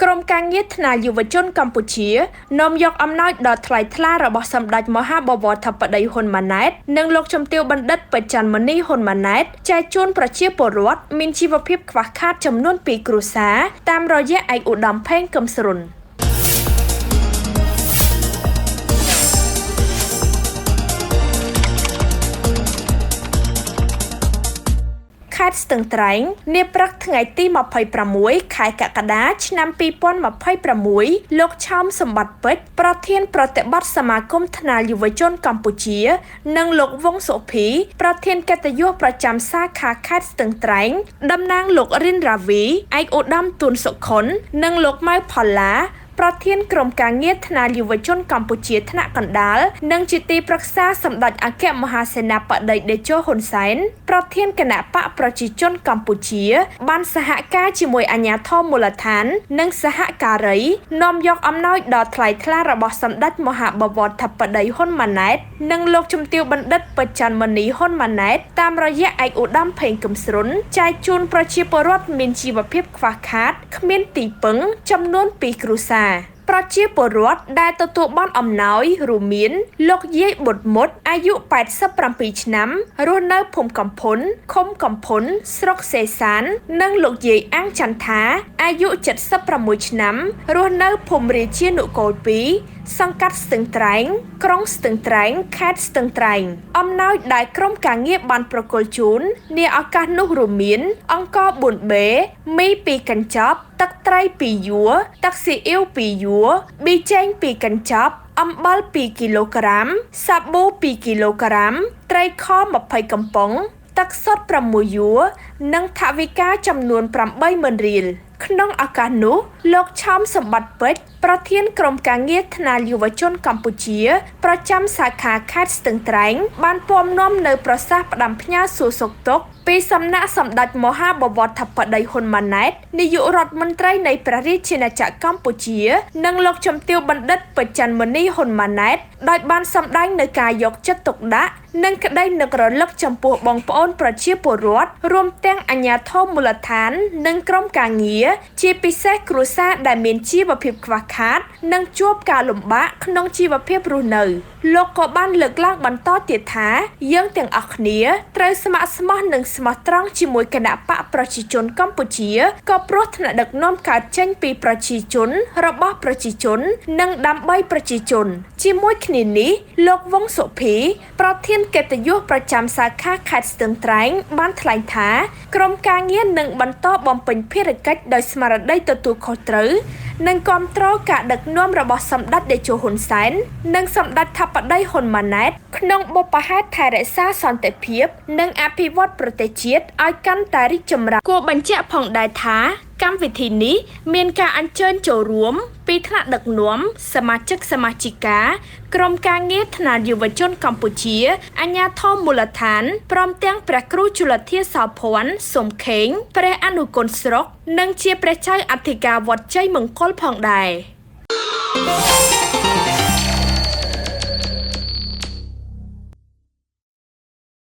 ក្រុមការងារថ្នាលយុវជនកម្ពុជានាំយកអំណោយដ៏ថ្លៃថ្លារបស់សម្ដេចមហាបវរធិបតីហ៊ុនម៉ាណែតនិងលោកជំទាវបណ្ឌិតពេជ្រច័ន្ទមុនីហ៊ុនម៉ាណែតចែកជូនប្រជាពលរដ្ឋមានជីវភាពខ្វះខាតចំនួន2គ្រួសារតាមរយៈឯកឧត្តមផេងកឹមស្រុន។ ខេត្តស្ទឹងត្រែងនាព្រឹកថ្ងៃទី26ខែកក្កដាឆ្នាំ2026លោកឆោមសម្បត្តិពេជ្រប្រធានប្រតិបត្តិសមាគមថ្នាលយុវជនកម្ពុជានិងលោកវង្សសុភីប្រធានកិត្តិយសប្រចាំសាខាខេត្តស្ទឹងត្រែងតំណាងលោករិនរាវីឯកឧត្តមទួនសុខុននិងលោកម៉ៅផល្លាប្រធានក្រុមការងារថ្នាលយុវជនកម្ពុជាថ្នាក់កណ្ដាលនិងជាទីប្រឹក្សាសម្ដេចអគ្គមហាសេនាបតីតេជោហ៊ុនសែនប្រធានគណបក្សប្រជាជនកម្ពុជាបានសហការជាមួយអាជ្ញាធរមូលដ្ឋាននិងសហការីនាំយកអំណោយដ៏ថ្លៃថ្លារបស់សម្ដេចមហាបវរធិបតីហ៊ុនម៉ាណែតនិងលោកជំទាវបណ្ឌិតពេជ្រច័ន្ទមុនីហ៊ុនម៉ាណែតតាមរយៈឯកឧត្តមផេងកឹមស្រុនចែកជូនប្រជាពលរដ្ឋមានជីវភាពខ្វះខាតគ្មានទីពឹងចំនួន2គ្រួសារ។ ប្រជាពលរដ្ឋដែលទទួលបានអំណោយរួមមានលោកយាយបុត្រមុតអាយុ87ឆ្នាំរស់នៅភូមិកំភុនឃុំកំភុនស្រុកសេសាននិងលោកយាយអាំងចន្ទថាអាយុ76ឆ្នាំរស់នៅភូមិរាជានុកូល2សង្កាត់ស្ទឹងត្រែងក្រុងស្ទឹងត្រែងខេត្តស្ទឹងត្រែងអំណោយដែលក្រុមការងារបានប្រគល់ជូននាឱកាសនោះរួមមានអង្ករ 4B មី2កញ្ចប់ទឹកត្រី2យួរទឹកស៊ីអ៊ីវ2យួរប៊ីចេង2កញ្ចប់អំបិល2គីឡូក្រាមសាប៊ូ2គីឡូក្រាមត្រីខ20កំប៉ុងទឹកសុទ្ធ6យួរនិងថវិកាចំនួន80000រៀលក្នុងឱកាសនោះលោកឆោមសម្បត្តិពេជ្រប្រធានក្រុមការងារថ្នាលយុវជនកម្ពុជាប្រចាំសាខាខេត្តស្ទឹងត្រែងបានពំនាំនៅប្រសាសន៍ផ្ដាំផ្ញើសួរសុខទុក្ខពីសំណាក់សម្ដេចមហាបវរធិបតីហ៊ុនម៉ាណែតនាយករដ្ឋមន្ត្រីនៃព្រះរាជាណាចក្រកម្ពុជានិងលោកជំទាវបណ្ឌិតពេជ្រច័ន្ទមុនីហ៊ុនម៉ាណែតដោយបានសម្ដែងនៅការយកចិត្តទុកដាក់និងក្តីនឹករលឹកចំពោះបងប្អូនប្រជាពលរដ្ឋរួមទាំងអាជ្ញាធរមូលដ្ឋាននិងក្រុមការងារជាពិសេសគ្រួសារដែលមានជីវភាពខ្វះខាតនិងជួបការលំបាកក្នុងជីវភាពរស់នៅលោកក៏បានលើកឡើងបន្តទៀតថាយើងទាំងអស់គ្នាត្រូវស្ម័គ្រស្មោះនិងស្មោះត្រង់ជាមួយគណបក្សប្រជាជនកម្ពុជាក៏ព្រោះថ្នាក់ដឹកនាំកើតចេញពីប្រជាជនរបស់ប្រជាជននិងដើម្បីប្រជាជនជាមួយគ្នានេះលោកវង្សសុភីប្រធានកិត្តិយសប្រចាំសាខាខេត្តស្ទឹងត្រែងបានថ្លែងថាក្រុមការងារនឹងបន្តបំពេញភារកិច្ចដោយស្មារតីទទួលខុសត្រូវនិងគាំទ្រការដឹកនាំរបស់សម្ដេចតេជោហ៊ុនសែននិងសម្ដេចធិបតីហ៊ុនម៉ាណែតក្នុងបុព្វហេតុថែរក្សាសន្តិភាពនិងអភិវឌ្ឍប្រទេសជាតិឲ្យកាន់តែរីកចម្រើនគួរបញ្ជាក់ផងដែរថាកម្មវិធីនេះមានការអញ្ជើញចូលរួមពីថ្នាក់ដឹកនាំសមាជិកសមាជិកាក្រុមការងារថ្នាលយុវជនកម្ពុជាអាជ្ញាធរមូលដ្ឋានព្រមទាំងព្រះគ្រូជលធាសោភ័ណ្ឌសំខេងព្រះអនុគណស្រុកនិងជាព្រះចៅអធិការវត្តជ័យមង្គលផងដែរ។